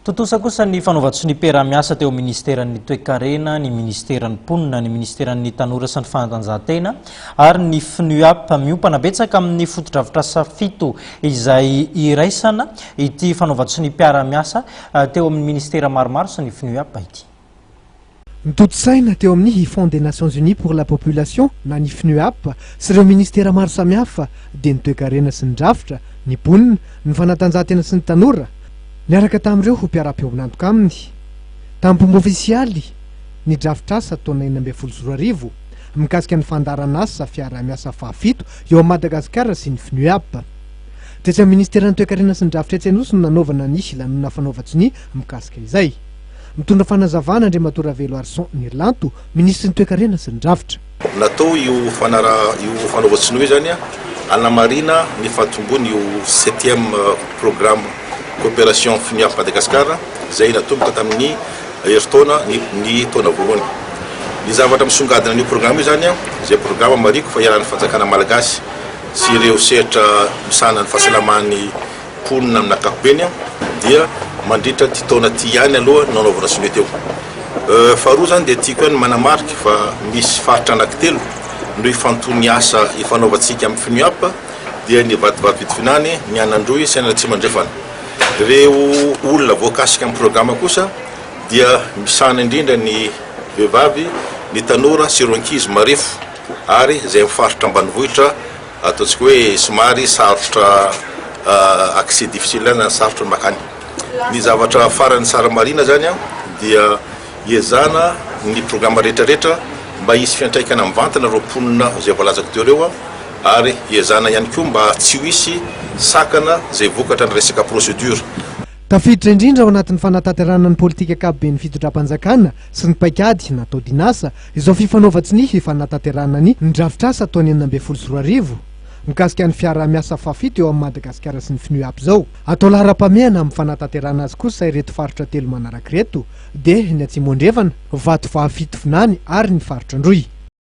Tontosa kosa ny fanaovan-tsoniam-piaraha-miasa teo amin'ny Ministeran'ny Toekarena, ny Ministeran'ny Mponina, ny Ministeran'ny Tanora sy ny Fanatanjahantena ary ny FNUAP. Miompana betsaka amin'ny fotodrafitrasa fito izay iraisana ity fanaovan-tsoniam-piaraha-miasa teo amin'ny Ministera maromaro sy ny FNUAP ity. Notontosaina teo amin'ny Fonds des Nations Unies pour la Population na ny FNUAP sy ireo ministera maro samihafa dia ny toekarena sy ny drafitra, ny mponina, ny fanatanjahantena sy ny tanora, niaraka tamin'ireo mpiara-piombon'antoka aminy. Tamin'ny fomba ofisialy ny drafitrasa taona 2016 mikasika ny fandaharanasa fiaraha-miasa fahafito eo amin'i Madagasikara sy ny FNUAP. Tetsy amin'ny ministeran'ny toekarena sy ny drafitra etsy Anosy no nanaovana ny lanonana fanaovan-tsonia mikasika izay. Mitondra fanazavana Andriamatoa Raveloarison Nirlanto, Minisitry ny Toekarena sy ny Drafitra. Natao io fanara io fanaovan-tsonia io izany hanamarina ny fahatombony io septième programme coopération FNUAP Madagascar izay natomboka tamin'ny herintaona ny ny taona voalohany. Ny zavatra misongadina an'io programme io izany izay programme marihiko fa iarahan'ny fanjakana malagasy sy ireo sehatra misahana ny fahasalaman'ny mponina amin'ny ankapobeny dia mandritra ity taona ity ihany aloha no nanaovana sonia teo. Faharoa izany dia tiako ihany ny manamarika fa misy faritra anankitelo no ifantohan'ny asa ifanaovantsika amin'ny FNUAP dia ny Vatovavy Fitovinany, ny Anandroy sy ny Atsimo Andrefana. Ireo olona voakasika amin'ny programa kosa dia misahana indrindra ny vehivavy, ny tanora sy ireo ankizy marefo ary izay amin'ny faritra ambanivohitra Ataontsika hoe somary sarotra accès difficile na sarotra ny makany. Ny zavatra farany tsara marihina zany dia iezahana ny programme rehetra rehetra mba hisy fiantraikana mivantana ireo mponina izay voalazako teo ireo ary iezahana ihany koa mba tsy ho hisy sakana izay vokatra ny resaka procédure. Tafiditra indrindra ao anatin'ny fanatanterahana ny politika ankapoben'ny fitondram-panjakana sy ny paikady natao dinasa izao fifanaovan-tsonia fanatanterahana ny ny drafitrasa taona 2016 mikasika ny fiaraha-miasa fahafito eo amin'i Madagasikara sy ny FNUAP izao. Atao laharam-pahamehana amin'ny fanatanterahana azy kosa ireto faritra telo manaraka ireto dia ny Atsimo Andrefana, Vato Fahafito Vinany ary ny faritra Androy.